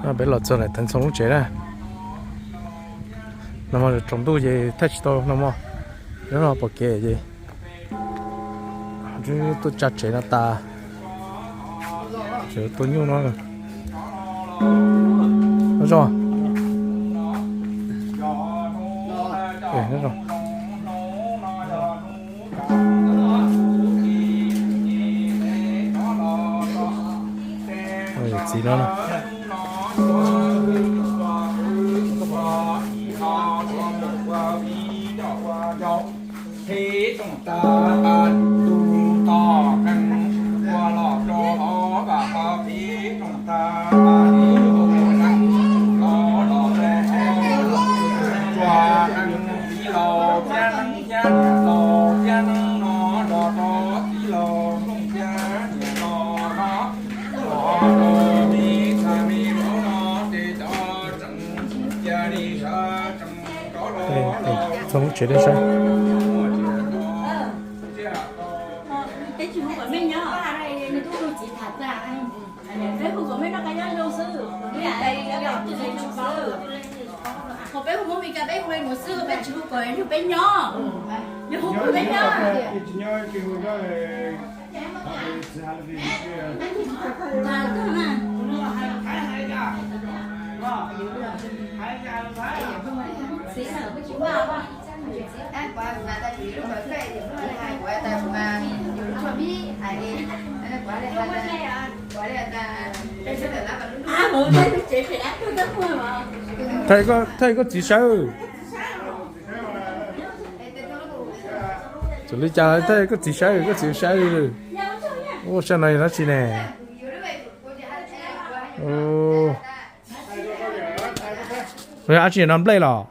Peb los txog ntawm Theev Ntxhoo lub tsev na. No mas tsaus ntuj ces thaij tsis tau no mog. Nyob no pom kev ces tuaj tsa tsev no tas. Tsev tua nyuj no. Nyob zoo. Nyob zoo. Txiv no. Txog lub tsev dej saib. Peb tsis hu kom mej nyob, peb hu kom mej noj qab nyob zoo xwb. Ho peb hu Hmoob Mes Kas peb hu li nuav xwb, peb tsis hu kom yog peb nyob. Yog hu kom peb nyob. Thaij koj txiv saib. Txawm li cas thaij koj txiv saib, koj txiv saib li. Ua sab no yog dab tsi ne? Dab tsi no, nplej los?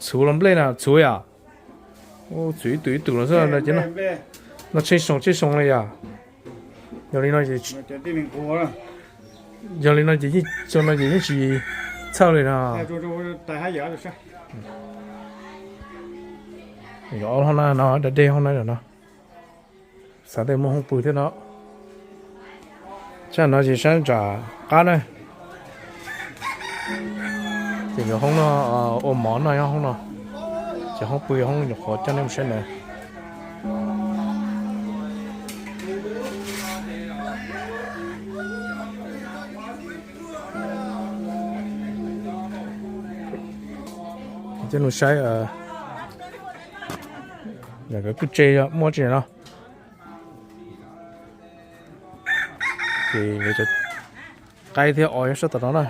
Txhuv los nplej na, txhuv yom. Txhuv ib tug ib tug los xwb ces no tsheej soo tsheej soo li yom. Yog li no ces, yog li no ces yeej, xyoo no ces yeej tsis txhawj li no. Yuav ob hoob na no, da dej hoob na no. Xav tias muaj hoob pw thiab no. Sab no ces sab nram qab na. Ces yuav hoob no ua mov noj hoob no. Ces hoob pw hoob nyuam qhuav coj nej mus saib ntawd. Coj mus saib, nkawd kuj tse muaj tsi no. Ces nkawd cov qaib thiab os nyob sab tom no na.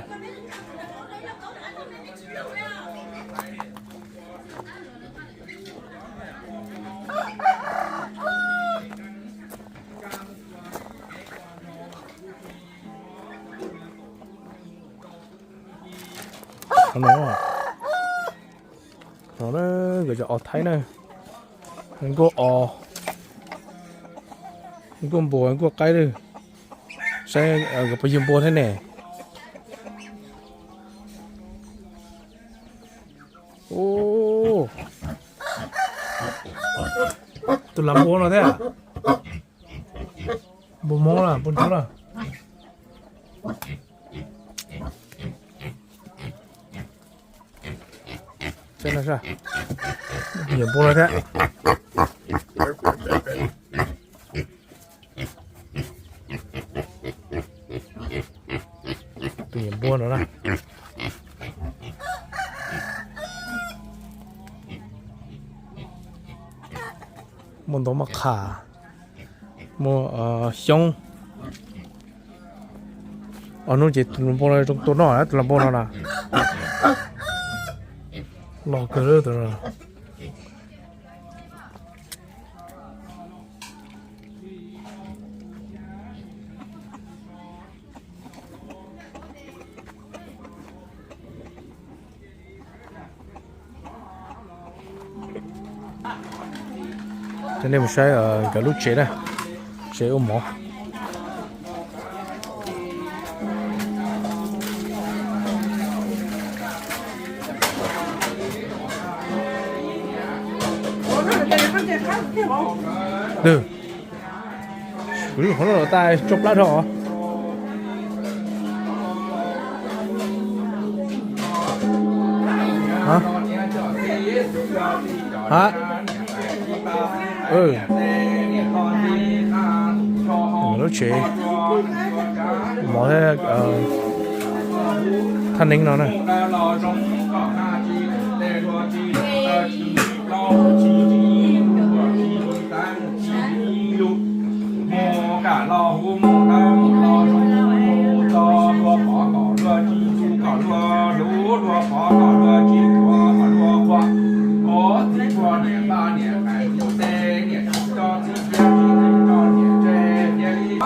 No nkawd cov os thaib na, nkuaj os, nkuaj npua, nkuaj qaib lawm. Saib nkawd puas yug npua thiab ne. Tus lam npua no thiab. Npua Hmoob na, npua ntsuab na. Yug npua no thiab. Tus npua no na. Muaj ntoo maj qham, muaj xyoob. Ob hnub ces tus npua no zoo tua noj tus lam npua no na. Loj kawg tus no. Coj nej mus saib nkawd lub tsev na, tsev ua mov. Kuv hov no los tas tso plab dhau os. Hả? Hả? Ừ. Lub tsev mov thiab, ờ, thaj neeb no na. Mus kam los hu mus dawb mus los zoo, mus txog luag pov kom luag tsis txu kom luag hlub, luag pov kom luag tsis tuav kom luag qhuas. Ov txiv tshua niam npab niam qais mus teb niam tsis tso txiv cia tsis tso niam tseg cia li.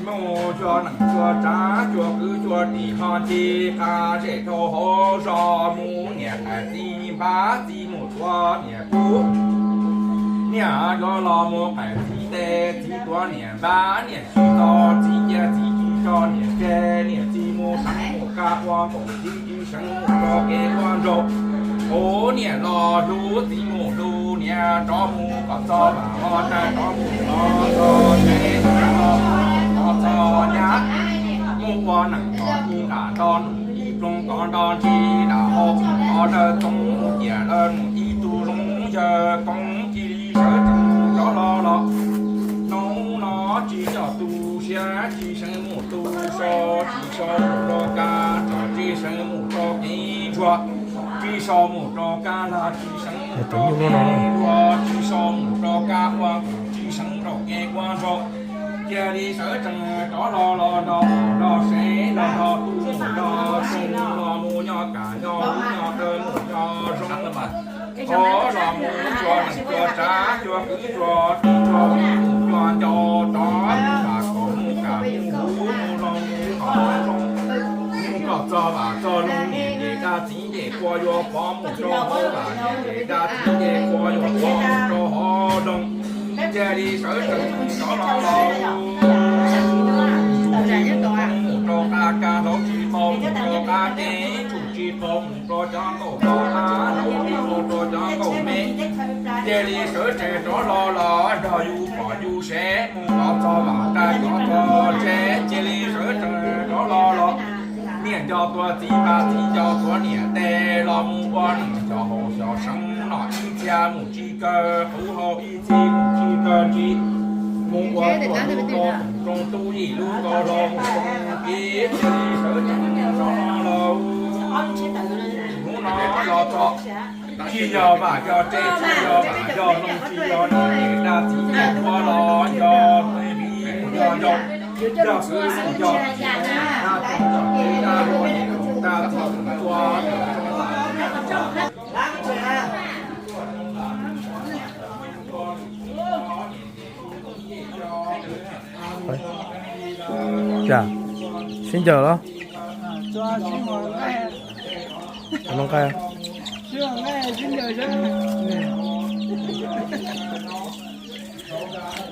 Mus cuag neej cuag tsav cuag kwv cuag tij ho ci qab zej dhau hauv zos mus niam qais txiv npab txiv mus tuav niam kub. Niam yuav los mus qais txiv tes txiv tuav niam npab niam tsis txo txiv cia txiv tsis tso niam tseg niam txiv mus seev mus kab ua nkaus txiv tsis seev mus rau kev ua nraug. Ub niam los hlub txiv mus hlub niam rov mus kom txog vam ho tag rov mus rov txog tsev rov mus rov txog nyab. Mus ua neej kom ib nram nto nus ib ploog kom nto ntsis nram hauv qhov dawb txoov mus ciam dawb nus ib tug zoo yawg koob cia li sawv tsees rov los los. Hnub no tsis coj tu siab tsis seev mus tu so tsis so mus rau kab tsom tsis seev mus rau kev ntsuag tsis so mus rau kab lag tsis seev mus rau kev ntsuag tsis so mus rau kab ua nkaus tsis seev rau kev ua nraug. Cia li sawv tsees rov los los nrog mus nrog sev los nrog tu mus nrog zoo los mus nyob kam nyob ub nyob dawb mus nyob zoo. Ov los mus cuag neej cuag tsav cuag kwv cuag tij cuag mus cuag ncau rov mus kam kom mus kam mus huv mus los mus kom zoo. Mus kom txog vam txog zoo niam nce dab txiv nce kua yuav pov mus rau hauv vam niam nce dab txiv nce kua yuav pov mus rau hauv loog. Cia li sawv tsees rov los los. Mus rau qab kab hlauv tsis tau mus rau qab deb tsuj tsis tau mus rau cov nkaus rau qab hlauv tsis tau rau cov nkaus me. Cia li sawv tsees rov los los nrog yus pom yus sev mus los txog vam tag rov txog tsev cia li sawv tsees rov los los. Niam nco tuav txiv npab txiv nco tuav niam tes los mus ua neej xyov haus xyov seev no ib txhia mus tsis kawg qub hau ib txhia mus tsis kawg ntsis. Mus ua tuaj lub kaus toom zoo tub yim lub kaus hlau mus zoo kiv cia li sawv tsees rov los los. Hnub no los txog tsis yog vam yog tsev tsis yog vam yog hloov tsis yog niam dab txiv nce kua los yog me viv yog ncau yog kwv yog tij dab tug txom txiv dab luag niam dab txiv tua. Cas? Sib ncaws los? Noj nqaij.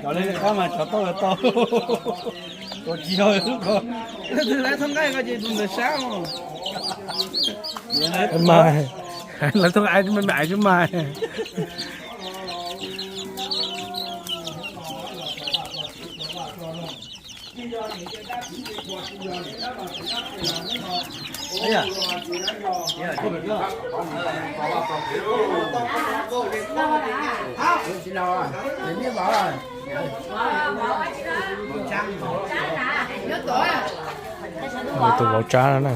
Cov li qab mas cov tau tau. Tus tsis yog lub ko. Lawv thov nqaij ko ces tus ntawd sab os. Mas lawv thov nqaij me me xwb mas. Tus vauv tsab no na.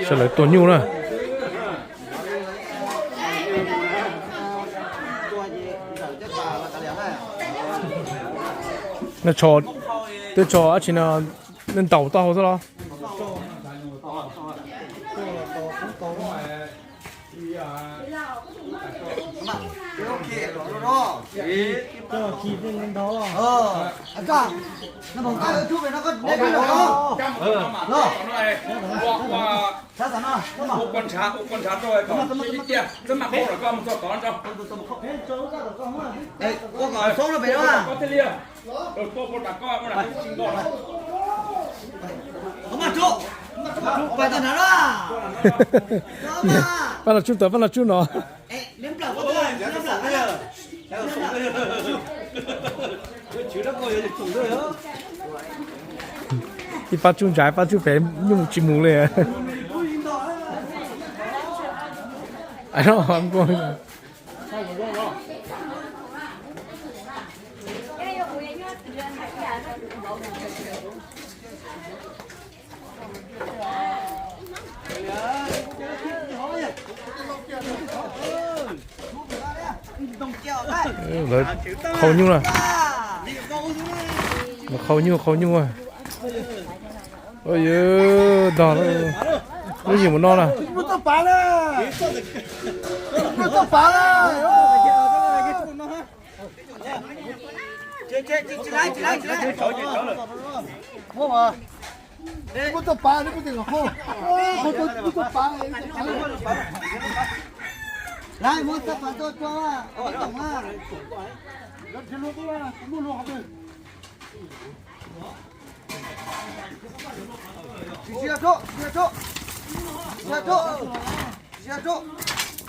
Saib lawv tua nyuj na. Nej tso, twb tso dab tsi no, nej ntaus taub hau xwb los? Pab los tsub tod, pab los tsub no. Ib pab tsub ntsa, ib pab tsub pem, nyuj tsis mus li. Lawv qhau nyuj na. Qhau nyuj, qhau nyuj. Ntog lub yim mus no na. Tsis siab, tsis siab, tsis siab, tsis siab, tsis siab, tsis siab.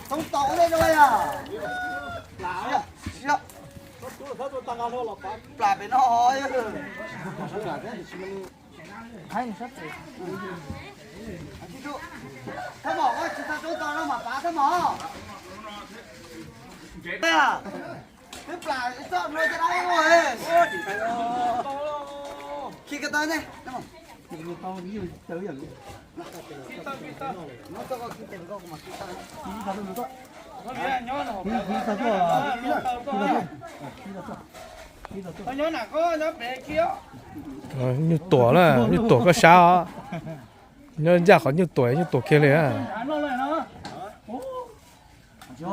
Toob tau ua ntej rau yog. Tsis siab, tsis siab. Plam pem no. Thab mom, tsis tau toob tau no mas pav thab mom. Twb plam txoj no caj dab ua. Khi ko taw ne. Nyuj tuam na, nyuj tuam koj sab os. Nyob ncaj qhov nyuj tuam, nyuj tuam kiag li na. Txawj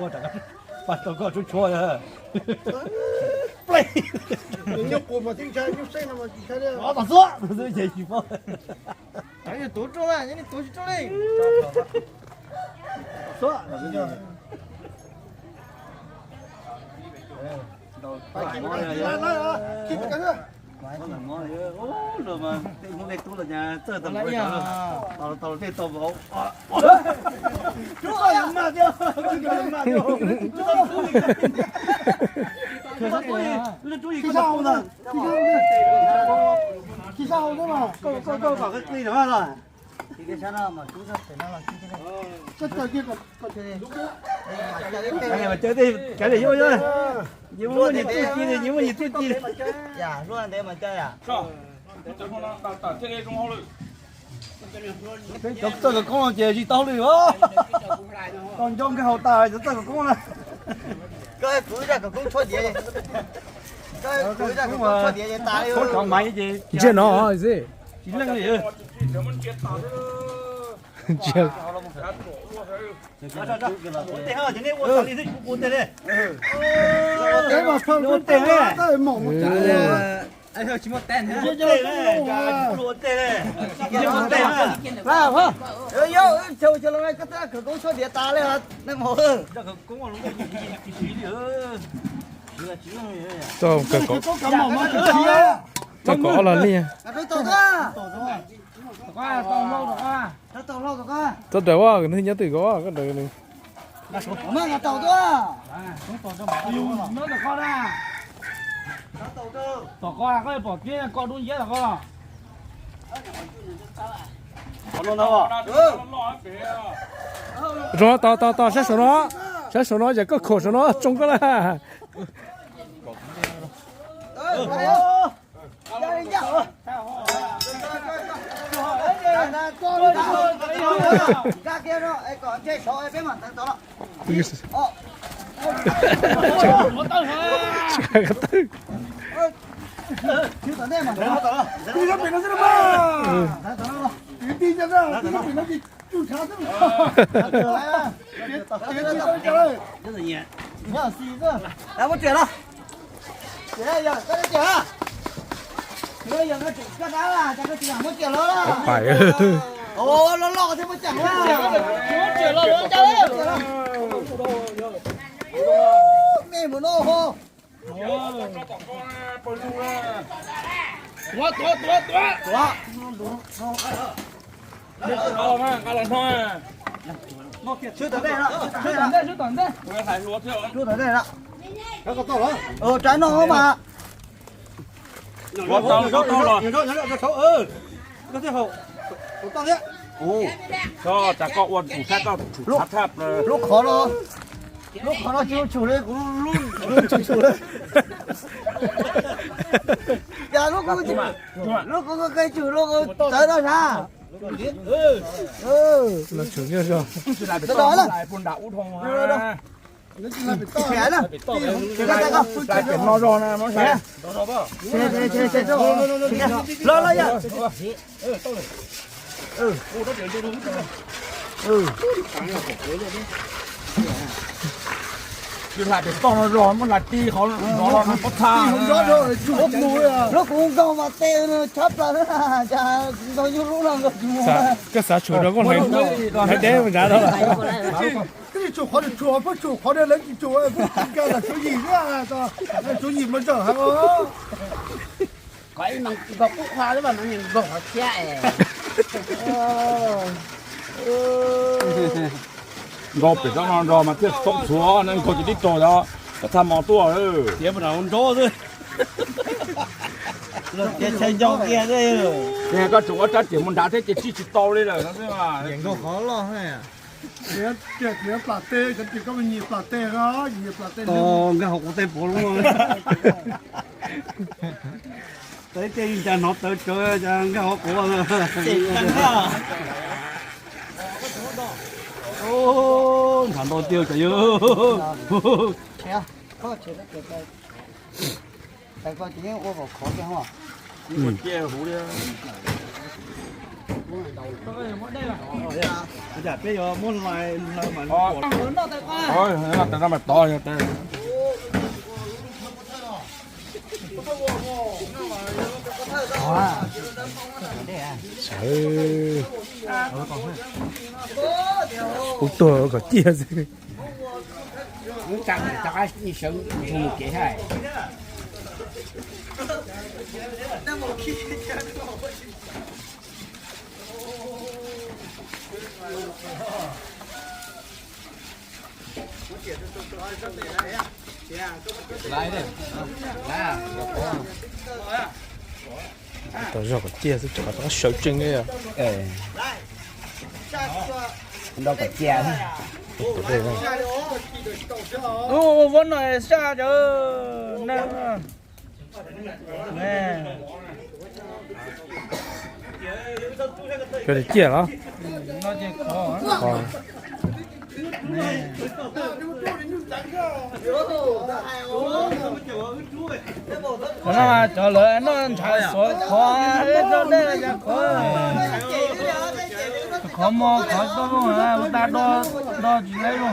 ua rov pas tau koj tshuab tshuab. Nyuj qus mas tib ntshai, nyuj seej no mas tsis ntshai li. Tom xub, tom xub ces tsis paub. Tuav rau na, tuav tsis rau li. Tau tej tau vauv. Koj kom qi qi no mas. Mas caw tej kav liam yuav, yus muaj yus txuj ci, yus muaj yus txuj ci. Cov txawj khawv koob no ces tsis tau hauj lwm os. Tau nco nkag hauv tas cov txawj khawv koob na. Koj kuv zaj khawv koob tshuab diav, koj kuv zaj khawv koob tshuab diav ces tas li. Tshuab cov maiv ces ntsia no xwb. Tsis leej li. Khawv koob tshuab diav tas li neej mos. Txog kaum ob los li. Txog daim ua nws nyob twg ko, koj daim nws. Tom qo koj pom tiab koj dub nciab tom qo. Zoo, tos tos tos, saib saum no, saib saum no, yog koj khuam saum no tsoo koj lawm. Loj loj thiab muab cam. Me mus no. Tuav, tuav, tuav, tuav. Sub tom ntej, sub tom ntej, sub tom ntej. Rab no mas. Koj tas koj ua tus sab koj tsum thab thab plaws. Lub qhov no, lub qhov no tsis tshum li, kuv lub tshum tshum li. Cas lub kuv, lub kuv qe tshum lub kuv tawv no sab. Los tshum nyob zog. Los los yog. Yus hla pem toj no zog muab hla ti qhov no los pob txha. Lub kuv nkaug mas tej no tshab plaws na, cas nkaug yus lub no nkaug tsis mus. Koj xav tshum rau koj hais deb mus nrad no. Twb tsis tshum qhov twg, tshum pheej tshum qhov no lawv tsis tshum, pheej tsis nkag los tsuav yim xwb, tsuav yim mas zawm heev os. Qhov ib no nkaug qub qhua xwb mas no nkaug qhov thiab es. Nkaug pem tsob no nrog mas thiaj txhob txhuav, nkaug ces tib raug cov txha mos tuaj. Tiav mus nram nrov xwb. Los tiav tshais ncau kiag xwb. Koj tsum ua rab riam mus nrad thiab ces tsij tsis tau li lawm no xwb. Nkaug qhov loj. Plam teb, cov riam koj nyiam plam teb, nyiam plam teb. Nkag hauv quav tej pov lub. Teb tej cas hnov tawv tsawv, nkag hauv quav. Ntshav ntau tiag cov yawg. Peb yuav muab hlais hlawv mas. Sawv, kuv tuag kom ciaj xwb. Sawv mus kev hais. Tau zog kom ciaj xwb, rov qab sawv tsees li. Nrau kom ciaj. Ua vab no saj cov neeg. Koj ciaj los? Cov lawv noj ntshav xuav qhov, roj dej cas qhov, qhov mos qhov tau lub, ua tag do, do tsis laib lub.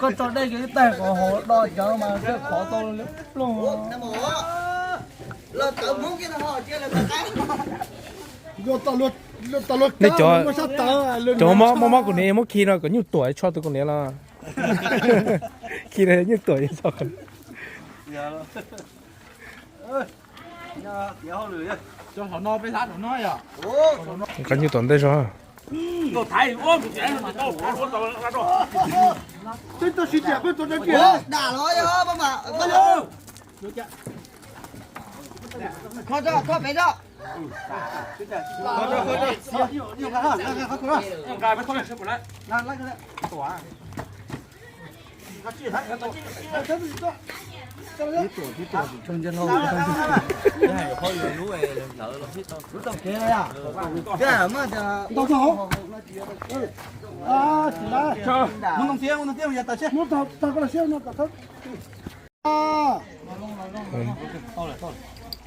Koj tso dej kiag ib tag qhov hauv do cov mas koj qhov tau lub. Nej cov, cov mob mob kuv niam muab khi no kom nyuj tuam tso tus kuv niam los. Khi no nyuj tuam tso. Qhov nyuj tuam ntej zog.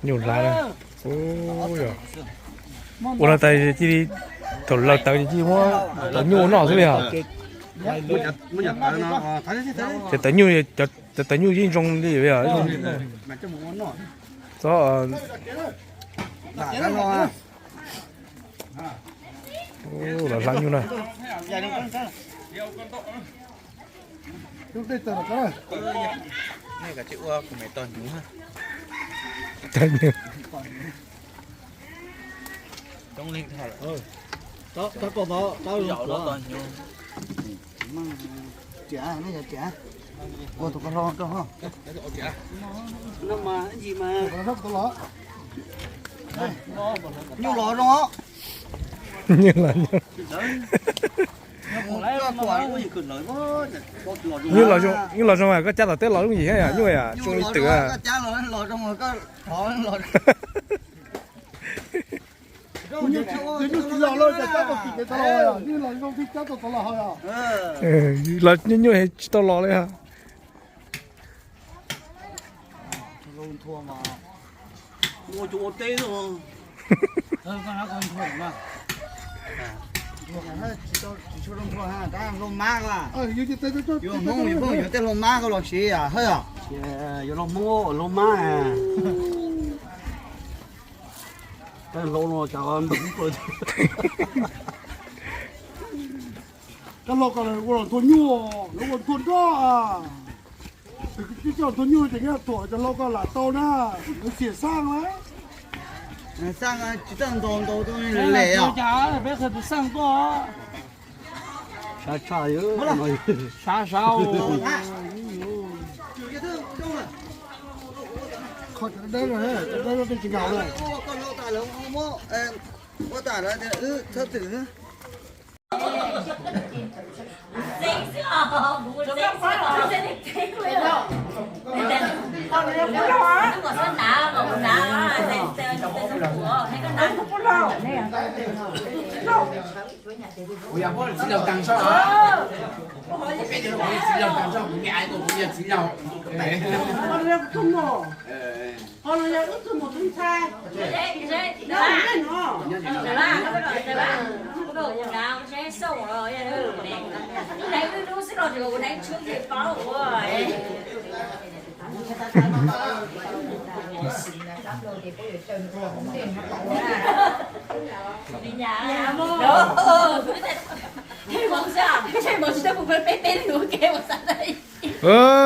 Nyuj hlab na. Ua no tas cia li, thaum lawv tawv ces cia li muab cov nyuj ua noj xwb li os. Cov tawv nyuj, cov tawv nyuj yeej zoo li os. Txhob los hlab nyuj na. Nyuj los zoo os. Nyuj los zoo, nyuj los zoo, koj cab tom teb los zoo yim thiab yom, nyuj yom, zoo li twm. Los nyuj nyuj tsis tau los li. Yuav Hmoob yuav Hmoob yuav tej hlau mab koj los siv hawb os. Yuav los Hmoob hlau mab. Hlau no cas npam plaws. Cov hlau ko ua los nthua nyuj, lawv ua nthua nroj. Cov nthua nyuj ces nyob tuam cov hlau ko lam tau na, lawv xiam xaj na. Xaj tsis txawj ntaus ntaus tau lem os. Peb qhia tus xaj koj. Sav tshaj, sav sav. Qhov cov dawb, cov dawb tej tsis nkaus lawm. Txiv laug tag zog, peb cov laus txiv laug tag zog, kuv niam kuv yog txiv laug.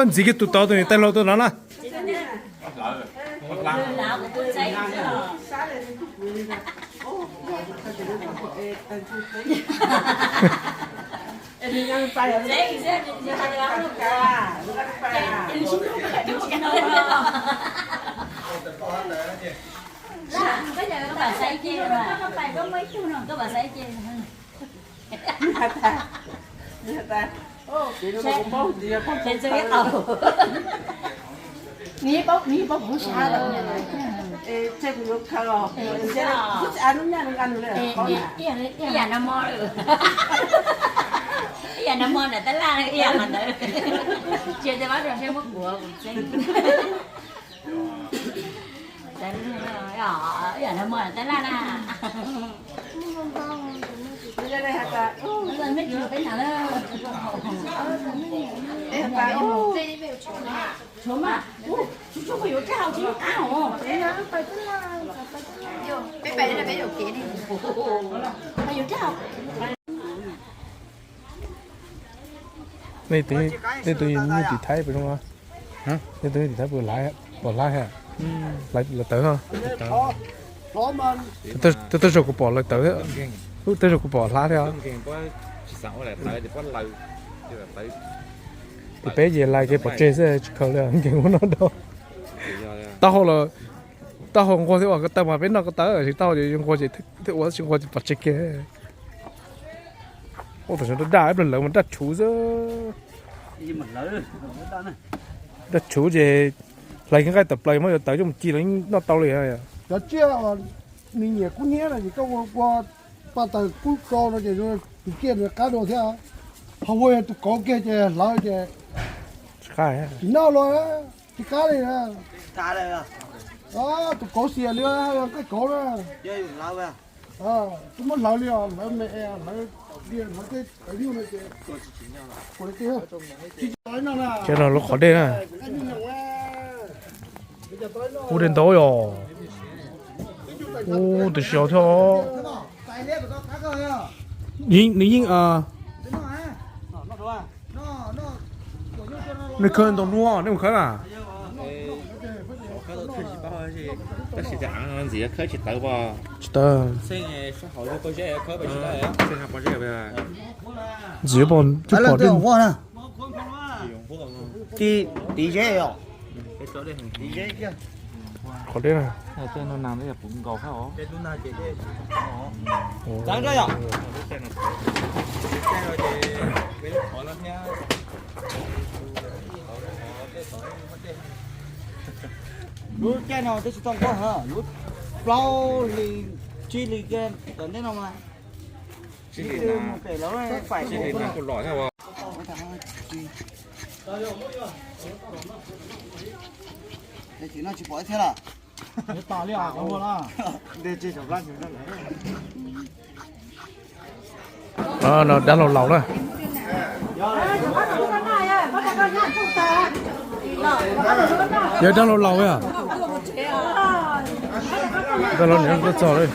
Ntxiv kiag tus tod tus niam tais laus tuaj no na. Nws paub kuv sav lawm. Tseg kuv yuav khaws os. Kuv tsis av lub nyaj nqa nws li. Ib yam no mo, ib yam no mo ntawm tab laj ib yam qhov ntawd. Tsis tias pab rau seb muab kuv kuv txeeb. Ib yam no mo ntawm tab laj na. Tshuav mas, tshuav mas yuav rau hauv tsis qab hov. Yuav rau hauv. Nej tus nyuj tim Thaib puas zoo? Nej tus nyuj tim Thaib puas pom hlab thiab? Lawv tawv. Tej zaug kuv pom lawv tawv thiab. Tej zaug kuv pom hlab thiab. Ces peb ces lais kev pov tseg xwb tsis khaws li, nkees ua noj dau. Taub hau los, taub hau nquag thiab ua ko taw mas peb noj ko taw, taub hau yuav nquag ces thiaj ua, tsis nquag ces pov tseg kiag. Ua tam sim no daj ib pliag lawv mas daj rhuv xwb. Dab tshuv ces hlais nqaij tawm plaws muab yuav tawv coj mus ci los yeej noj tau li. Cov tsiaj uas nws nyiam kub hnyiab no ces koj ua ua paj taws kub rau no ces tus tsiaj nws qab dua thiab. Ho ua yog tus kauv kiag ces hlawv ces tsis noj los tsis qab li. Tus kauv xiam li nqaij kauv na. Tus muab hlawv li os, hlawv me hlawv li hlawv tej tawv nyuj no ces. Ces no lub qhov dej na. Ub, dej ntau yom. Ub, tu siav thiab. Nws yeej, nws khawb ntau hnub nej mus khawb na. Tab sis ntxim khawb tsis tawv. Tsis tawv. Ntxim pom cub pom dej. Qhov dej na. Lub caij no twb tsis tau nquab heev, lub plaub hli tsib hli kiag tom ntej no mas. Tsis pom ib txhiab lawm. No dab laug laus na. Yog dab laug laus a. Dab laug niam tuaj txog lawm.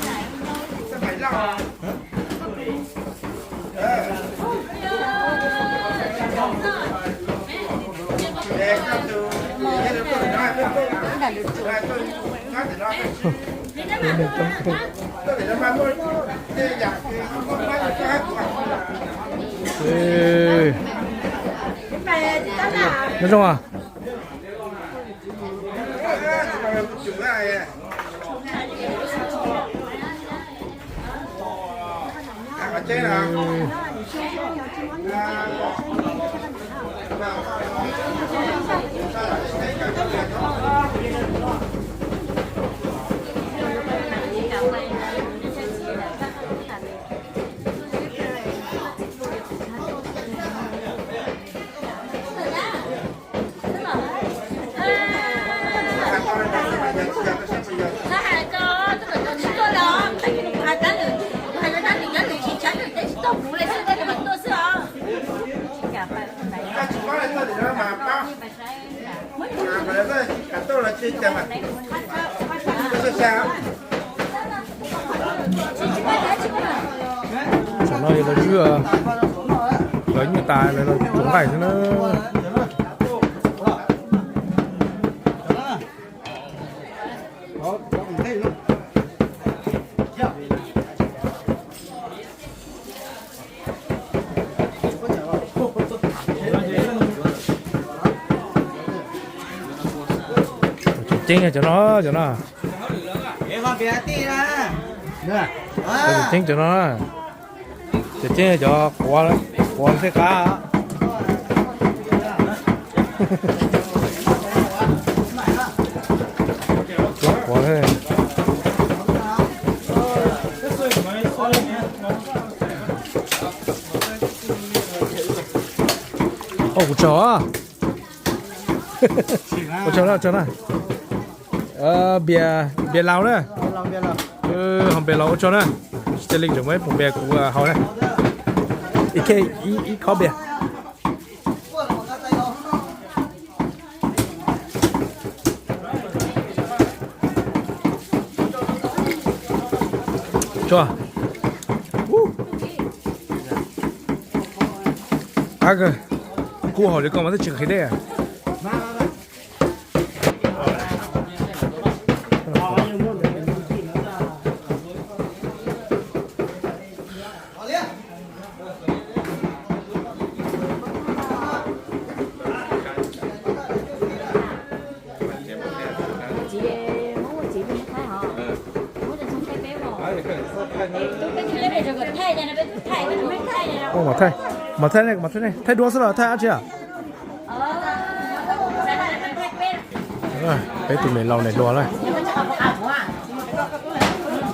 Nyob zoo a. Tam no yog lawv twb hlawv nyuj tas, lawv los tsuav nqaij xwb na. Tseem ceeb cov no, cov no. Tseem ceeb cov no. Tseem ceeb cov quav, quav ntsej qab. Quav. Ua kuv tsaug. Ua tsaug na, ua tsaug na. Npias, npias laus na. Ho npias laus ua tsaug na. Tsis cia li tseem muaj ib puas npias kuv haus na. Ib, ib khob npias. Tsuag. Qab kawg. Kub haus li koj mas twb tsis qhib dej. Ua, mas thaij, mas thaij ne, mas thaij ne, thaij duab xwb los thaij dab tsi a? Peb tus niam laus niam hluas na,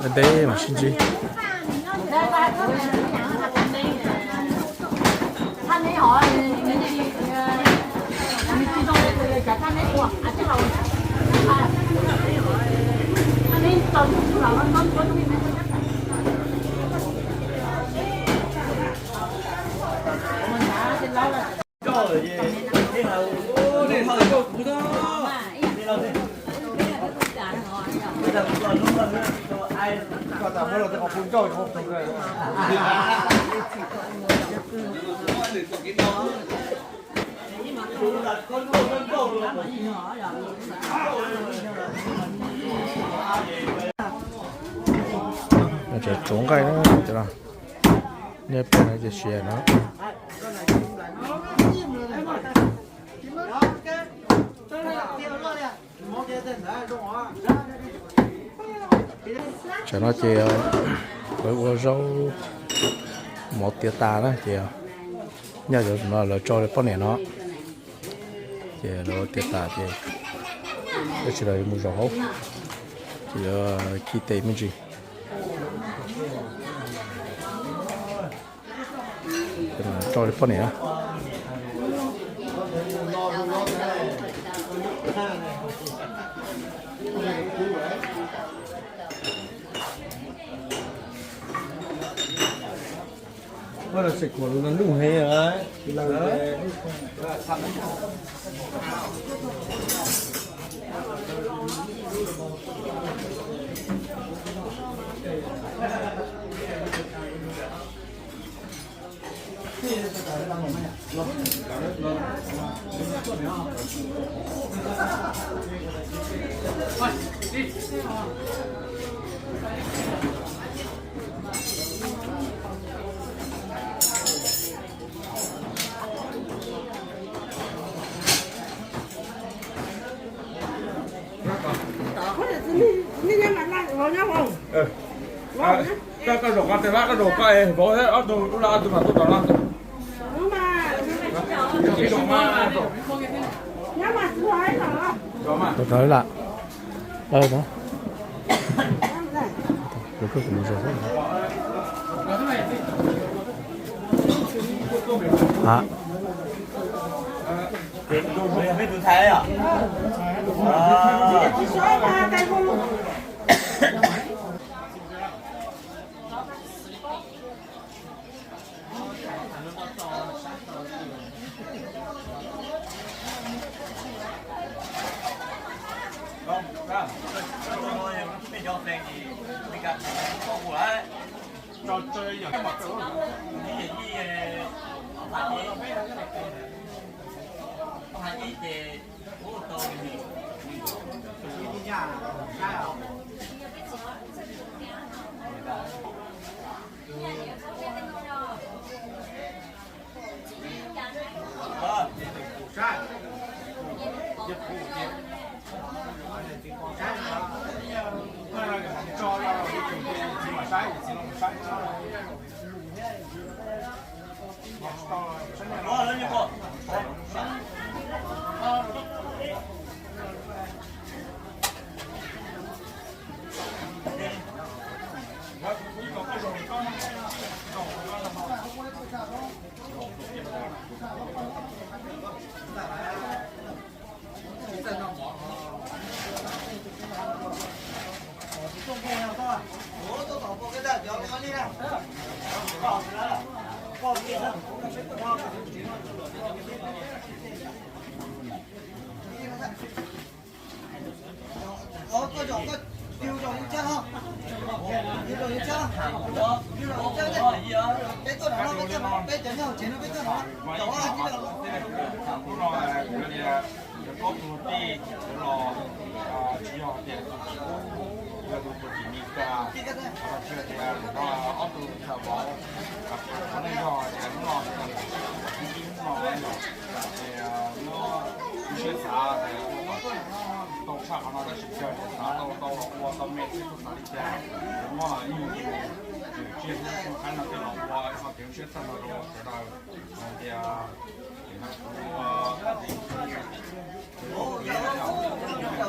ntev mas sib ntsib. Tseem tsuav nqaij na, nej pom no ces siav no. Tsam no ces lawv ua zaub mov tiav tas na ces nyob no lawv tso poj niam no ces lawv ua tiav tas ces tab sis lawv yuav mus zaum hauv ces yuav ci tes me ntsis. Tso li poj niam. Koj zaum koj tes lab, koj zaum koj es vauv ob tug lub laj ob tug mas tuaj tom no. Tau tau la. Ob tug tij los tsis yog tias yog tus tsis Mis Kas, tsis yog tias ob tug xya vauv, qhov no yog tias hnub no ib hnub no ces muab lub siab xav tau tshaj qhov no tab sis tsis yog tias xav tau tau los ua tau me thiab tau xav li cas, muab ib hnub tsiaj thiab xyoo qaib no coj los ua ib qho kev zoo siab txog rau sawv daws hais tias kuv ua, kuv ua,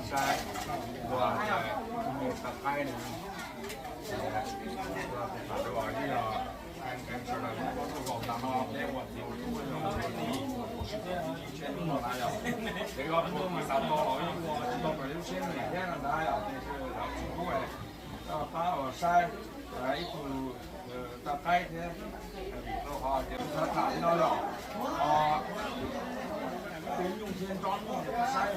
Saib ua tus mus tau qaib no, ua tus tham dua ib yog sawv daws tuaj los ntawm no peb ua txiv ua tub ua tij, sib txawj sib ntsib tsheb hnub no na yom. Ces ua tus xav tau los yeej ua tsis tau raws lub siab nyiam thiab no ntag yom, ces sawv daws tsis hlub, koj pab los saib ib tug tau qaib thiab. Vim rau qhov tias xav tham li no yom, tus nyuj thiab nrob nyuj saib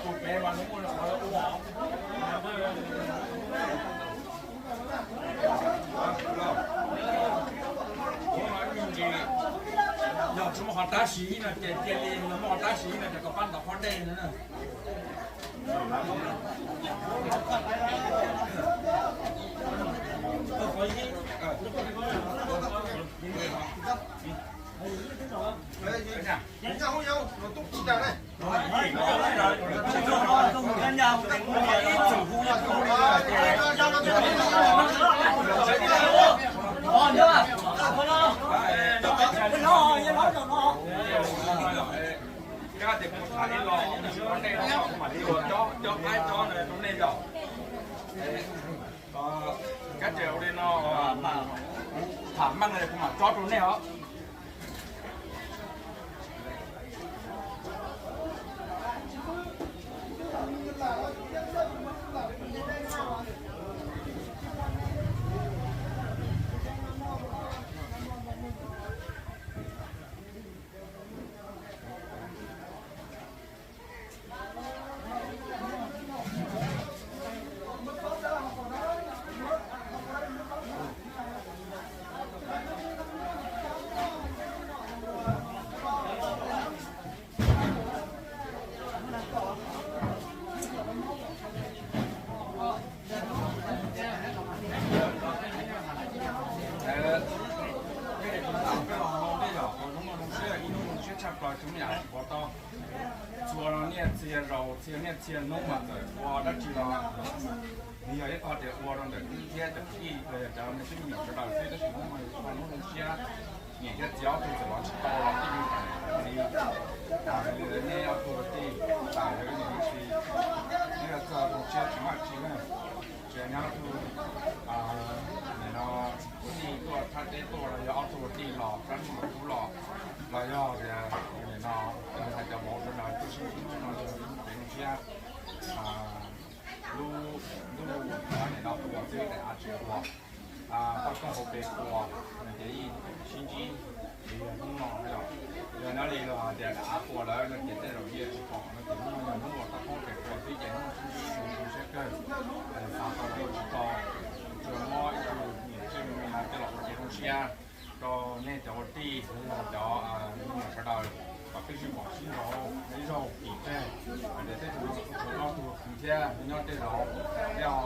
tus pem mas nws muaj qhov ua. Yog tsis muaj qhov tab sis no ces cia li, yog muaj qhov tab sis no ces koj pab ntov qhov dej no na. Kab tias kuv tham ib los nej mam li ua cov qaib cov rau nej yom. Kab tias ua li no, kuv tham meej li kuv mam tso rau nej os. Hnub no zoo siab, ib hnub zoo siab tshaj plaws tsis muaj yam dab tsi pov tau. Txhua niaj txhia zaus, txhia niaj txhia hnub mas txawm ua dab tsi los nws yog ib qho tias ua rau ntawm wb thiab cov kwv tij los yog cov me tub me nyuam sawv daws xwb, tab sis hnub no yog hnub zoo siab, niam thiab txiv ob tug txawm los tsis tau los tij li tas li. Tham li nej ob tug tij, tham li niam txiv, nej txog zoo siab tsis maj tsis na. Ces nyob tug nim no tij tuaj thaj teb tuaj los yog ob tug tij los sab ntuj los kub los, los yog tias nim no hais cov vauv sawv daws tuaj sib ntsib hnub no yog ib hnub peb zoo siab. Lub ntuj nim no quas xwb tes av tsis quas, toj koob hauv pes quas, ces yeej sib ntsib li hnub no yom. Yog nyob li luag hais tias daim av quas lawm no ces tej zaum yeej tsis pom no ces hnub no yog hnub uas toj koob pes quas xwb ces hnub no sib ntsib zoo siab kawg. Xav tau los tsis tau, tsuas muab ib tug niam tij me me no coj los ua kev zoo siab rau nej cov ua tij, cov me nyuam sawv daws, kom peb sib pom sib ntsib ib zaug tim tseg. Hais tias tej tug no kuj tshuav ob tug kwv thiab nyob tej zaum, yog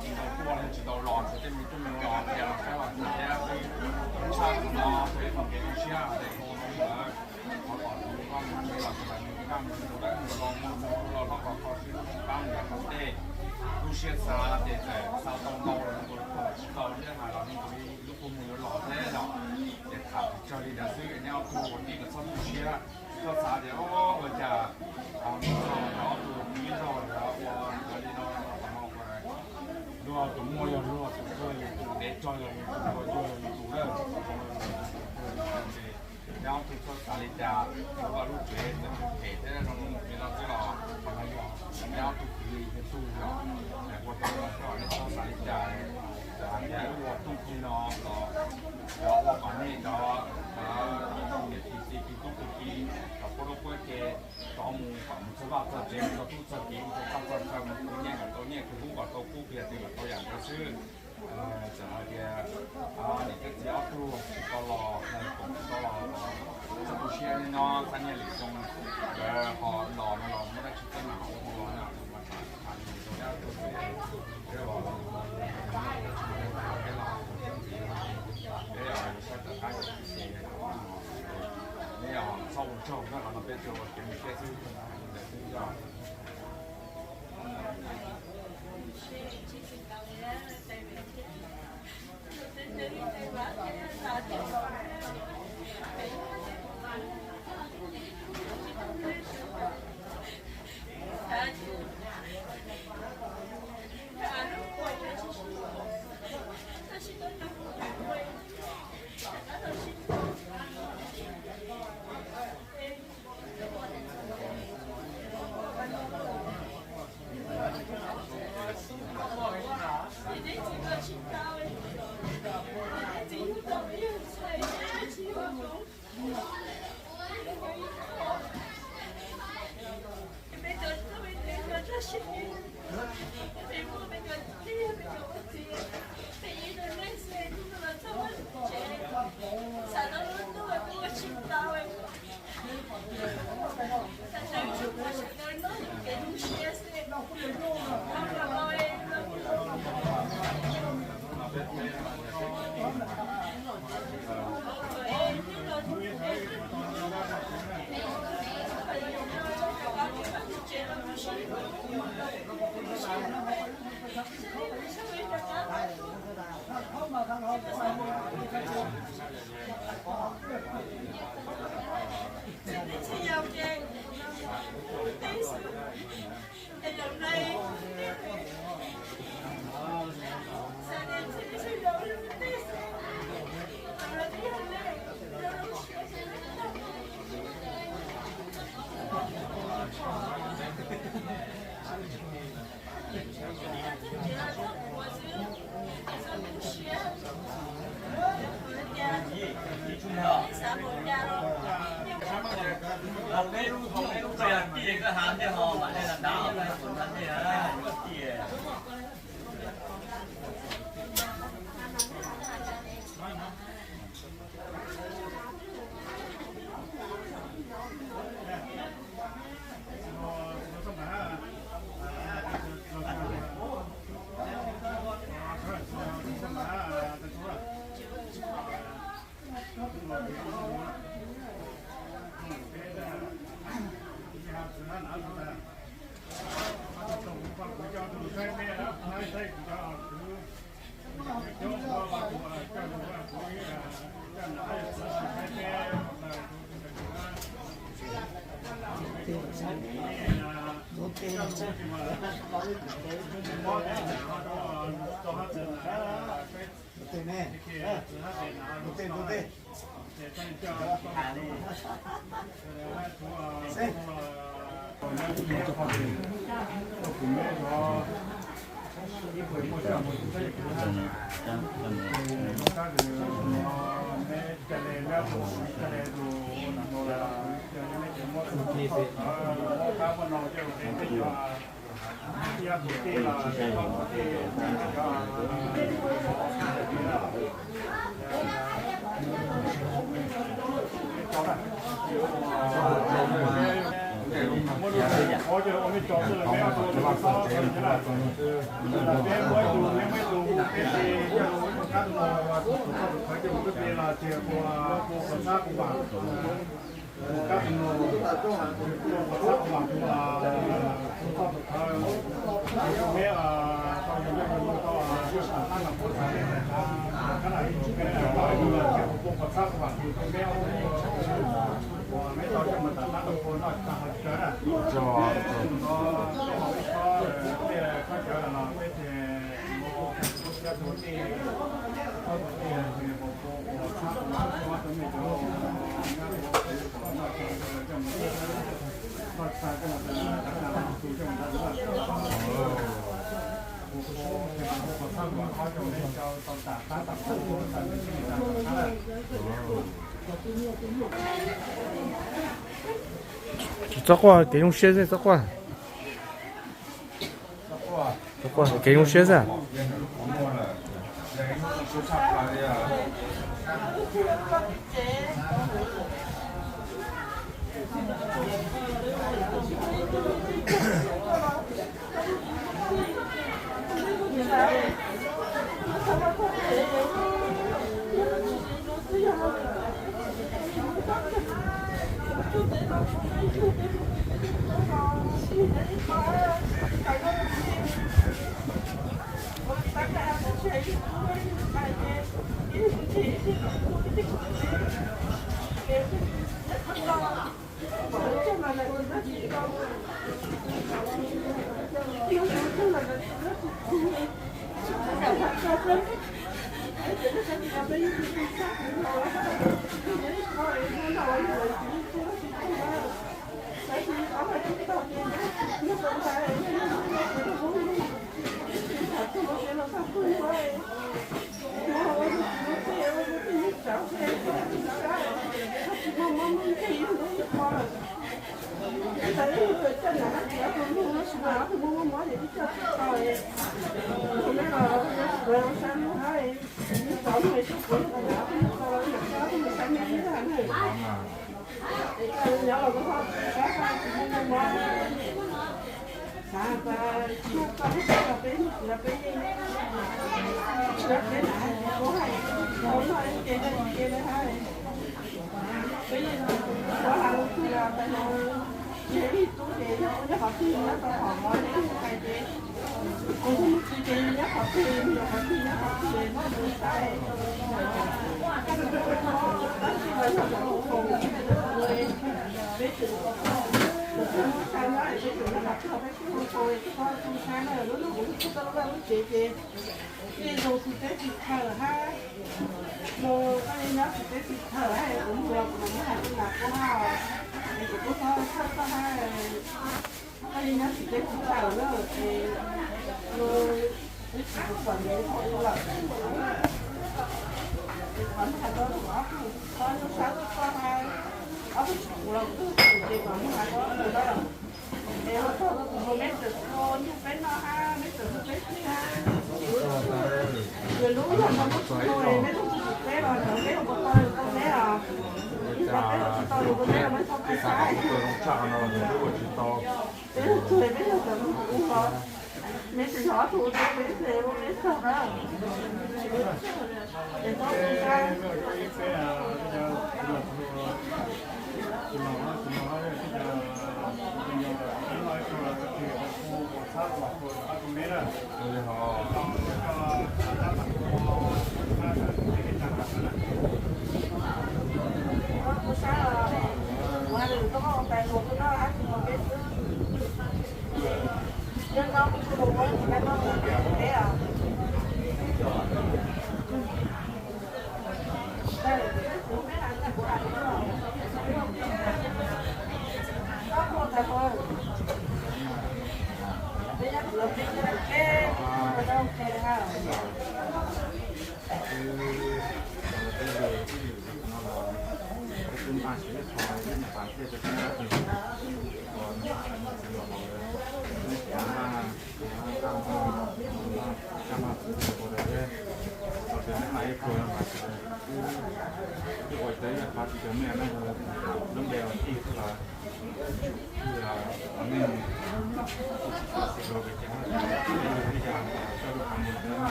tsis tau tuaj los tsis tau los, tshuav tej me tub me nyuam los tias los saib los txog thiab, tshaj no txog ib qho kev zoo siab hais tias ua no lawm, thov kom tus koj mus los sawv daws nws naj mus tus dawb mus los mus tus los los kom kho siab lub sij pab mus yog tom tej lub siab xav ces txawm xav tau ntau los nws ua tsis tau thiab hais los nws ua li lub kua muag yuav los thiab yom. Ces tham tsawg li ntawd xwb, neb ob tug ua tij los txhob tu siab, txhob xav tias ua cas mus txog cov ob tug ib zaug lawm ua li no, luag tus muaj yog luag tus, tuag yog tus, dev tsog yog yus tus, luag yug yog yus tus lawm. Neb ob tug txhob xav li cas, ua lub tsev txawm phem thiab zoo li no xwb los qhov no yog neb ob tug kwv yog tug yog, ua tau los neb txhob xav li cas. Txawm hais tias wb ua rooj tij no los yog ua kom nej cov niam tij txiv kwv tub kwv tij cov puab lub puab ke, cov Kom mus txog vaj txog tsev, mus txog tub txog kiv, mus txog txaj txog chaw, mus tau nyiaj kom tau nyiaj, khwv kub kom tau kub, khwv yog twg kom tau yam ntawd xwb. Txawm hais tias niam thiab txiv ob tug tsis tau los, tsis tau los, txhob tu siab li no, xav nyiaj lwm xyoo nkawd ho los no los muaj dab tsi peb mam ua ua no, mas tsam li tus dab tuag xwb, peb los peb los peb saib tom qab yog xwb, peb txhob ua tsaug na, qhov no peb tsuas ua kev mus siab xwb, ntawd xwb yog. Tsis txhob quaj, kev zoo siab xwb, txhob quaj. Txhob quaj, kev zoo siab xwb. Ces zoo tsis teb tsis chaw hab, no koj li nyob tsis teb tsis chaw hab, kuv mus los kuv mam muab hais rau nam koj hab, es kuv tub txhob txhawj koj hab, koj li nyob tsis teb tsis chaw na, es no wb tsis pom nyiaj tau lawm, es kuv mam hais rau ob tug tub sab koj hab, ob tug tsis pum los kuv tub pum ces kuv mam hais rau ob tug na. Es ho txog rau tus mus meb txawm hu nrog peb noj hab, meb txawm hu peb xwb hab. Yog lub yog no muab tsis tau, meb tub tsis pum peb los cov peb ua tau yus tau meb os. Yog peb ua tsis tau yus tau meb los meb txhob pw saib. Peb ua txog peb yog cov lub ua, meb tsis yog ob tug ua tau peb xwb ua peb txog na. Es txhob pw saib.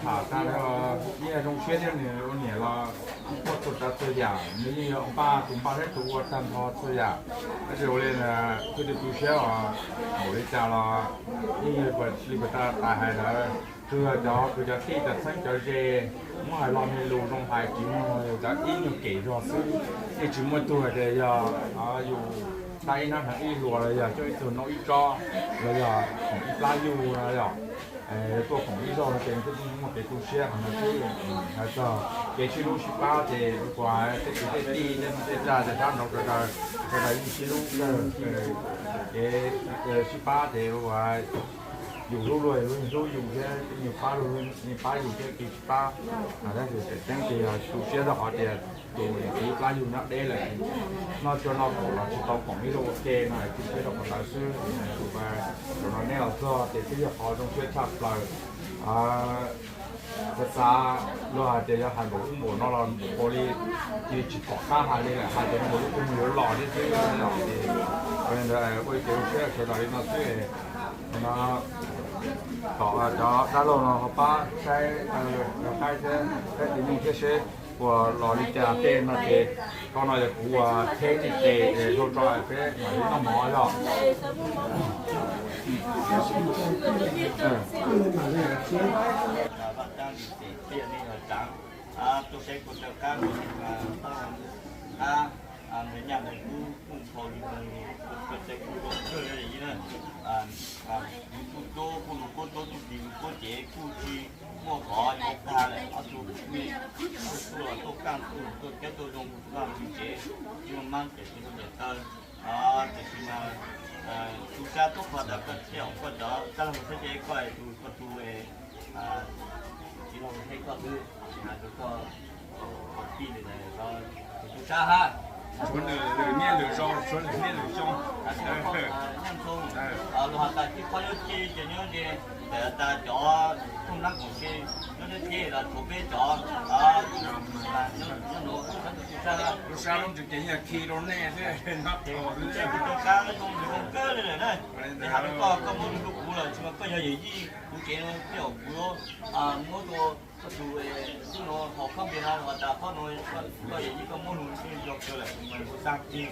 Tham tag, yeej zoo siab thiab, nws ua niam los muaj txhua tsav txhua yam, nws yeej yog npaj tus npaj thiab tus ua tag nrho txhua yam. Tab sis ua li, kuj tu tu siab os, npaum li cas los yeej yog li puas tas tas hais ntawd, tsuas yog cov kwv cov tij cov txheeb cov ze muab hais lo me lus zoo hais tsis mloog, cov ib nyuag kem zog xwb. Yeej tsis muaj tug hais tias yog yus tab ib hnab hneev ib hluas los yog coj ib tug noj ib tsob los yog khoom ib plab yug no yom, tuaj khoom ib zaug no ces twb muaj kev tu siab qhov no xwb. Hais txog kev sib hlub sib pab ces ua tej kwv tej tij tej neej tej tsav tej sab nraud sawv daws, sawv daws yeej sib hlub kawg. Kev sib pab ces ua yus hlub luag, luag yeej hlub yus thiab, yeej pab luag, yeej pab yus thiab, kev sib pab. Tab sis tseem ceeb ces yog tu siab rau qhov tias tus niam txiv plab yug nyob deb lawm, noj tshuaj noj khoom los tsis tau khoom ib zaug ua ke no, tu siab rau qhov ntawd xwb. Tus no neb los txog ces twb yog qhov zoo siab tshaj plaws. Xav xav luag hais tias yog hais npaum ub npaum no los npaum li, cia tsis pom qab hais li lawm, hais tias npaum li ub yuav los thiab xwb. Ces ua li ntawd ua kev zoo siab sawv daws li no xwb. No, thov cov dab laug no ho pab saib, qaib thiab, saib tus nyuj thiab seb puas los li cas tej no ces koj no yog kuv ua tsheb tej tes es ua tso peb mam li noj mov yog. Tuaj saib kuv rov qab, qab ntawd nyaj ntawd kub kuj nphau li ntawd, kuv rov qab kuj zoo kawg li na. Kuv kuj tuab kuj lug kuab tuab tug tis lug kuab ces kuj tsis muaj qhov yuav tag lawm, ob tug me tuaj tuaj kaj tuaj tuaj cawb tuaj zoo kuv vaj kuv tsev, tsis muaj mab ces tsis muaj ncaim taw. Tiam sis mas tu sab tuab qhov ntawd koj thiaj, koj cov dab laug saib ces koj tus, koj tus txiv laug saib koj xwb, rau koj tij li ntawd, tu sab hab. Tshuav lwm niaj lwm zaus, tshuav lwm niaj lwm xyoo. Nyob ntawm luag has tas tib qhov nyob txij ces nyob ze, tas cov tub nab koom se nyob nyob txij los tshuav peb cov nyob nyob nyob tu sab. Tu sab lub ntsis ces yeej khi rau nej xwb, nyob ces tu sab zoo zoo kawg li lawm na. Ces has rau koj, koj muab lug rau kuv lawm, tsis mas koj yog yawm yij kuv tsev no, tej zaum kuv muab rau koj tus tub no haus khob npias no, has tas qhov no koj yawm yij koj muab lug, yog kawg lawm kuv mas kuv xav tig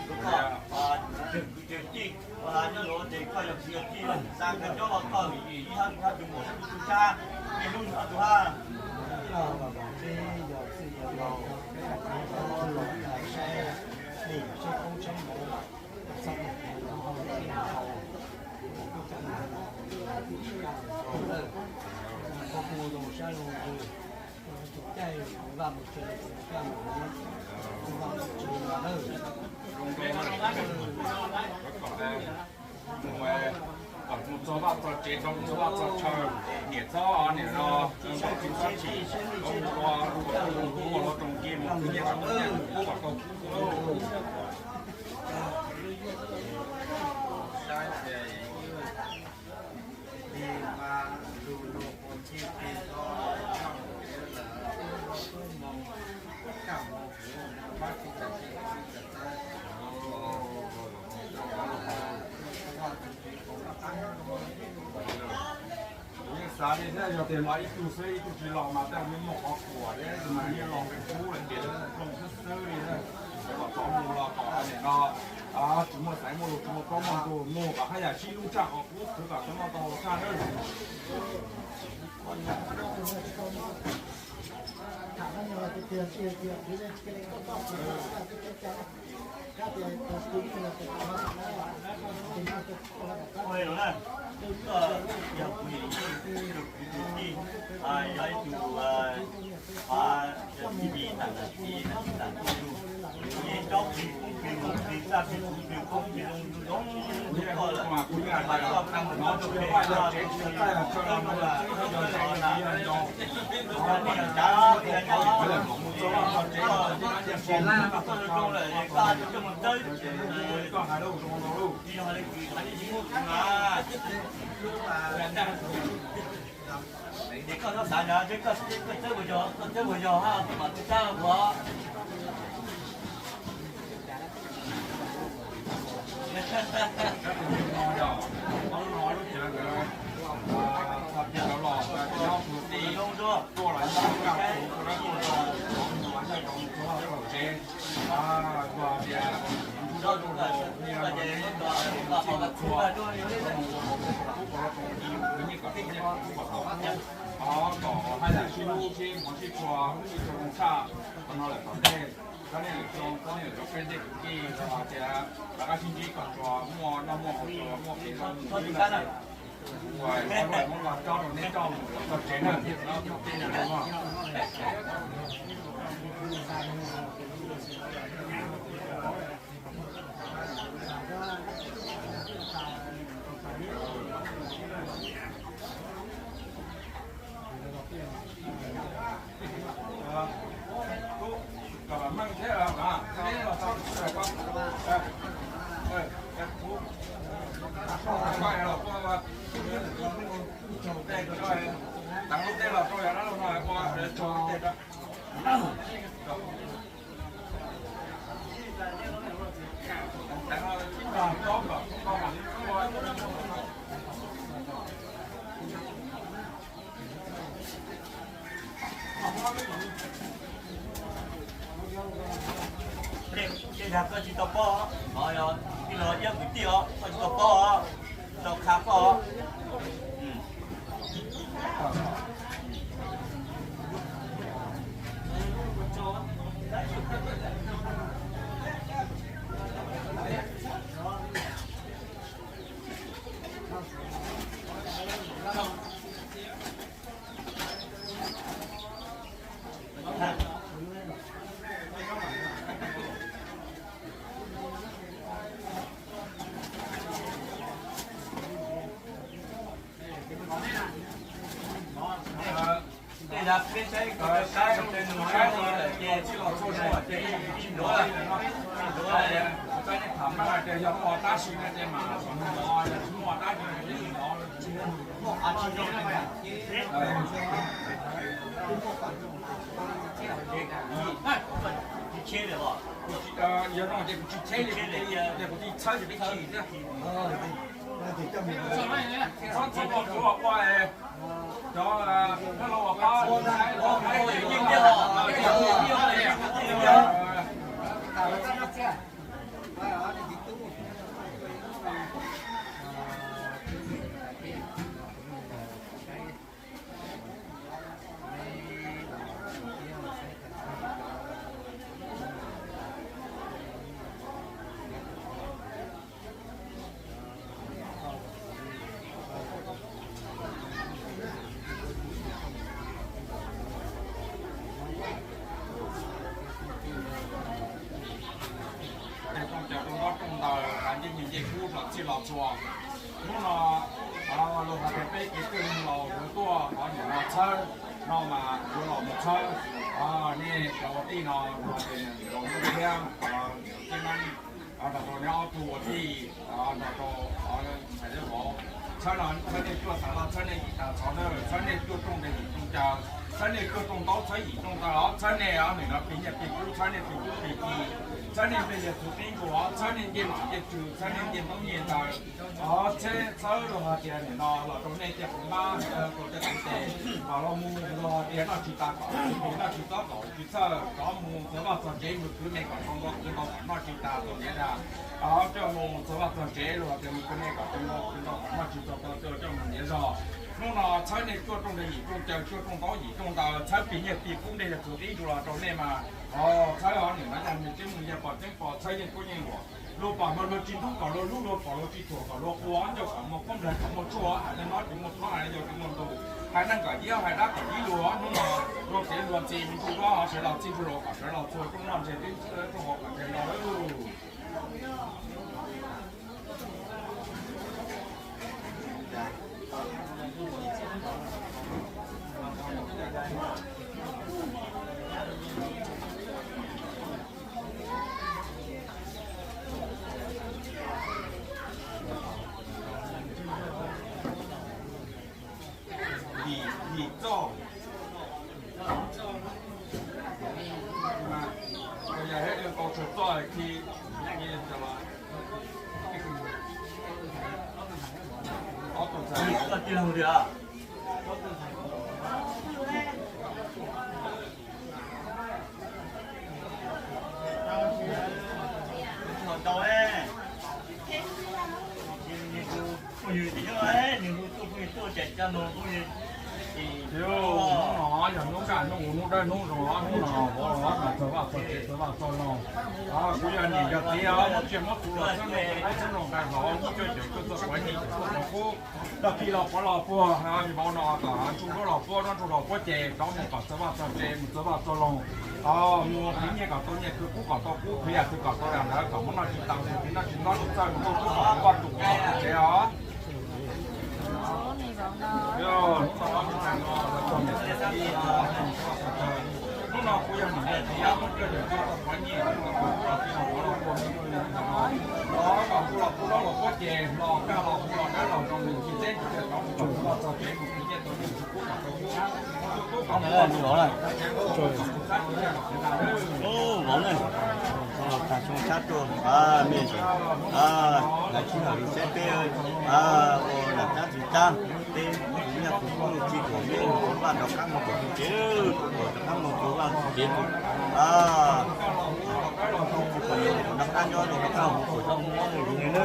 rau koj, tus kwv tus tij, nyob luag ces koj yog kwv yog tij, xav kawg cov koj yawm yij hab, tus muam hab, tus tub sab, ib hnub ob tug hab. Mus txog vaj txog tsev, txog vaj txog chaw, niam txhob niam no, txhob txim, txhob txim, ua ua ua los roos kiag mus khwv nyiaj rau nyiaj, ua kom tau. Kuv yeej xav li thiab, yog tias no ib tug xwb ib tug tsis los mas tej zaum yeej muaj qhov khuam thiab, mas yeej los peb kub lawm ces zoo xwb xwb li na. Kom txhob mus los kom niam no tsis muaj xaiv muaj lus, tsis muaj plaub muaj ntug, mus kom haj yam sib hlub tshaj qhov qub, khwv kom tau noj tau haus tshaj nawb. Yog kuv yawm yij, yog kuv tus tij, yog ib tug, a, yog tij tij tam tam tij tam tij tam tij tug, kuv yeej cob plig koob plig hmoov plig txaj plig txhuv plig qoob plig loo zoo zoo rau koj lawm, mas koj qee mus koj tus plig koj tus txawj zoo lawm, koj nej cav tias cov koj zoo zoo lawm, koj tus coj mus txawb tsis zoo li kws qhov nej tsis muaj kuv mas. Ces koj txhob xav ntawd, koj txawb puas yog, koj txawb puas yog hab, koj mam txawb puas. Lub no yog, lub no lub cav ntawd, txhaj piam rov los, cov Kom haj yam sib hlub sib hmov sib tshua, sib tshua zoo tshaj, qhov no lawm tom ntej, txhob nej lwm zoo, txhob nej lwm zoo peb tej kwv tij los hais tias rov qab sib ntsib kom tsuas muaj noj muaj haus, tsuas muaj kev zoo, muaj kev txawj ntse. Uas muab los tso rau nej coj mus txog tsev na, thiab txhob tej neeg no. Tej dag koj tsis tau paub, tij laug Iab kwv tij os, koj tsis tau paub os, tau qha koj. Tej dag peb saib, saib rau tej nus saib no lawm ces tsis los txhua zaus ces ib ntuav, ib ntuav. Tab nej tham maj tias yog muaj tab sis no ces mam los, yog tsis muaj tab sis no ces tsis los. Yog no ces kuv tsis cheb li, ces kuv tsis txhawb ces peb chim xwb. Txhob txhob ua, ua, ua, cov, cov los ua pab, ua pab yeej yeej. Rooj caws rooj ntaub rooj ntawd, ncej nyuag ncej kub los txij los txhua. Hnub no luag hais tias peb kev coj neeg laus yuav tuaj qhov niam no txhawb no mas yuav los mus txhawb. Nej cov ua tij no los ces niam laus Nuj thiab niam laus Txhiaj Neeb, nrog rau neb ob tug ua tij, nrog rau ntxhais Liab Vauv, txhawb no txhawb nej cuaj tas loj, txhawb nej yim tas txhov dawb, txhawb nej cuaj rooj nqe yim rooj caw, txhawb nej cuaj rooj ntaub txhawb yim rooj ntawv os, txhawb nej nim no plig nyiaj plig kub, txhawb nej plig kub plig kis, txhawb nej nplej liag txhuv qib nkuas os, txhawb nej ncej mom ncej tsw, txhawb nej ncej ntaub ncej ntawv os, txhawb, txhawb luag hais tias nim no los rau nej tej qhov npab, rau tej qhov tes, kom los mus luag hais tias noj tsis tas kom noj tsis txob kom tsis txhawj, rov mus txog vaj txog tsev mus khwv me kom tau nto khwv ntau kom noj tsis tas tau ntiav dag. Coj mus txog vaj txog tsev luag hais tias mus khwv me kom tau nto khwv ntau kom noj tsis txog tau coj mus ntiav zog. Hnub no txhawb nej cuaj rooj nqe yim rooj caw, cuaj rooj ntaub yim rooj ntawv, txhawb plig nyiaj plig kub nplej liag txhuv qib nkuas los rau nej mas, txhawb os, nim no yog nws tseeb mus yog pom tseeb pom, txhawb yeej kub yeej luam. Luag pom luag tsis ntxub kom luag hlub, luag pom luag tsis thuam kom luag qhua, ncauj kom muag koob nplawg kom muaj tshuaj, hais neeg no tsis muaj txhob, hais neeg yau tsis muaj ntu, hais neeg kom yib hais dab kom yib lug. Hnub no luag txiav luag ntxhi me ntsuj duab sawv los txij ntsuj laus kom sawv los txhua rooj noj ntseg teb rooj haus kom ntseg no. Yim txoj, yog thiab tau tsawg txoj khi ob tug ntxhais, ob tug ntxhais, Hnub no yog hnub kaj hnub ub hnub dawb hnub zoo os, hnub no vauv los txog vaj txog tsev txog vaj txog loog. Kuv yog niam yog txiv os, muab tsiaj muab txhu los txhawb nroo txhawb nroo nqaij zos, muab cuab caum cuab txog quav nyiaj caum txog quav kub, tag kis los pov los puag, vauv no kom ntsuj duab los puab, duab ntsuj los puab ces rov mus kom txog vaj txog tsev mus txog vaj txog loog. Mus khwv nyiaj kom tau nyiaj, khwv kub kom tau kub, khwv yam twg kom tau yam ntawd, kom muab noj tsis tas, khwv noj tsis nto, txawj mus tau kub kom vaj tus tsev os. Hnub no kuv yog niam yog txiv, muab cuab caum cuab txog quav nyiaj, los kom hu los puab, los puab ces los kaj los hu los dab los zoo, mus tsis teb mus tsis tau, mus kom txog tsev mus khwv nyiaj tau nyiaj, mus kub kom tau kub. Vauv ne, tas xyoo sab tuaj, mej, lawv tsis hawm li saib peb ua lam kab tsis kab, peb nyaj kuv kuj tsis kom mej mus vaj rov qab mus kom tsev, kom rov qab mus vaj tsev, rov qab nyob rau rov qab mus kom tau muab mus li ne.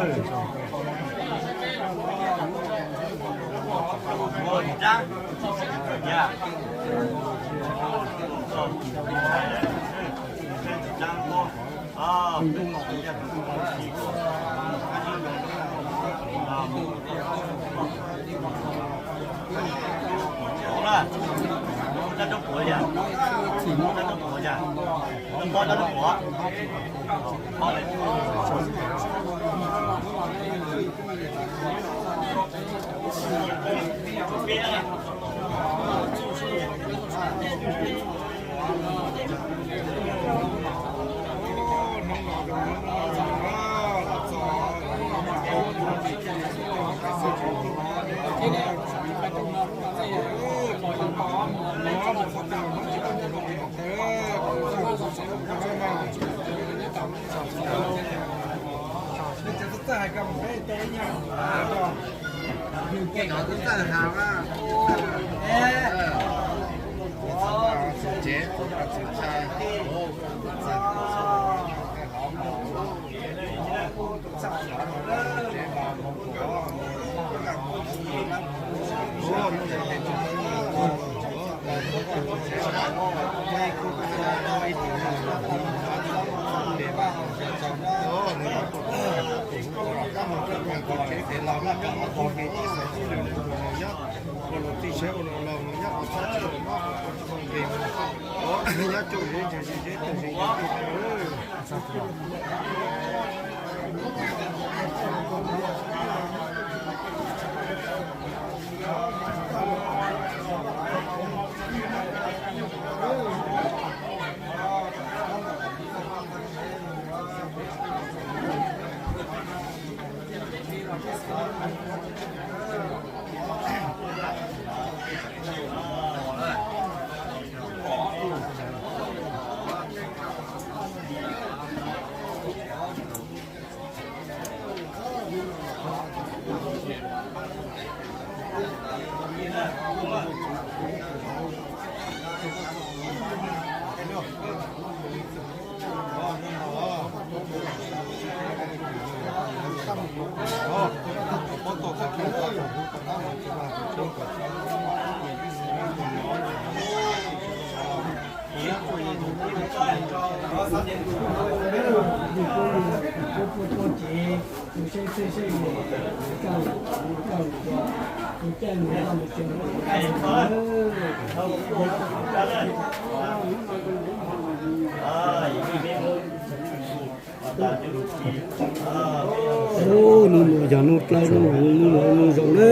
Hnub no yog hnub dlawb hnub huv, hnub no hnub zoo na.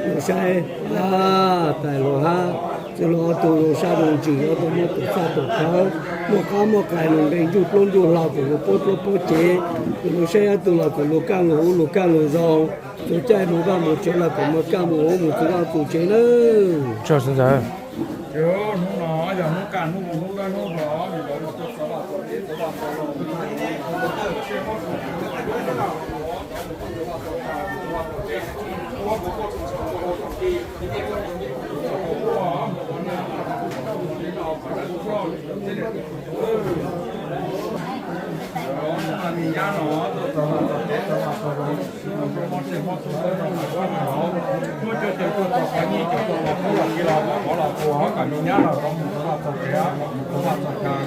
Los saib, tais los hab, txwj laug ob tug zoo sab zoo ntsws, ob tug muab tus txaj tus khawv, muaj qab muaj qais, luag nqe ntsuj plaub ntsuj hlau, kom luag puab plaub puab cev, kom luag saib ob tug los kom luag kaj luag huv, luag kaj luag zoo, txug caij mus vaj mus tsev los kom mus kaj mus huv, mus txug vaj txug tsev nawb. Hnub no yog hnub kaj hnub huv, hnub dawb hnub zoo. Me nyab no tuaj txog los txog teb txog los txog zoo, muaj nplooj muaj sij muaj txhuv muaj noj muaj haus, muaj cuaj caum cuaj txog qhov nyiaj caum cuaj los kub los kis los kov los puas kom me nyab los rov mus rau vaj txog tsev, rau vaj txog kav,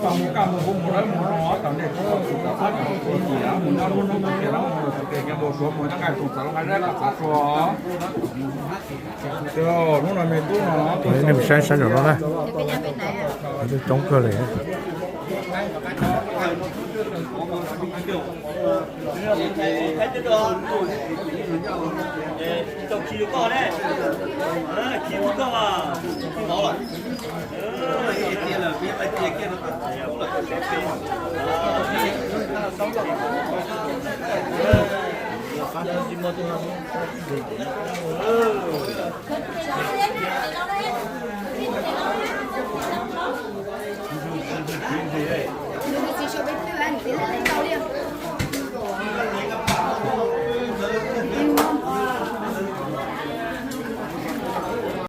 tau mus kaj mus huv mus dawb mus zoo, kom nej txhob txwm txav txhob txwm tua tim mus nyob lub hnub tus tias lawv mus los tus tias nkaus suav mus nyob nqaij rooj txav loo nqaij dab kom txav sua. Hnub no me tub no, nej mus saib sab nraum no na, coob kawg li.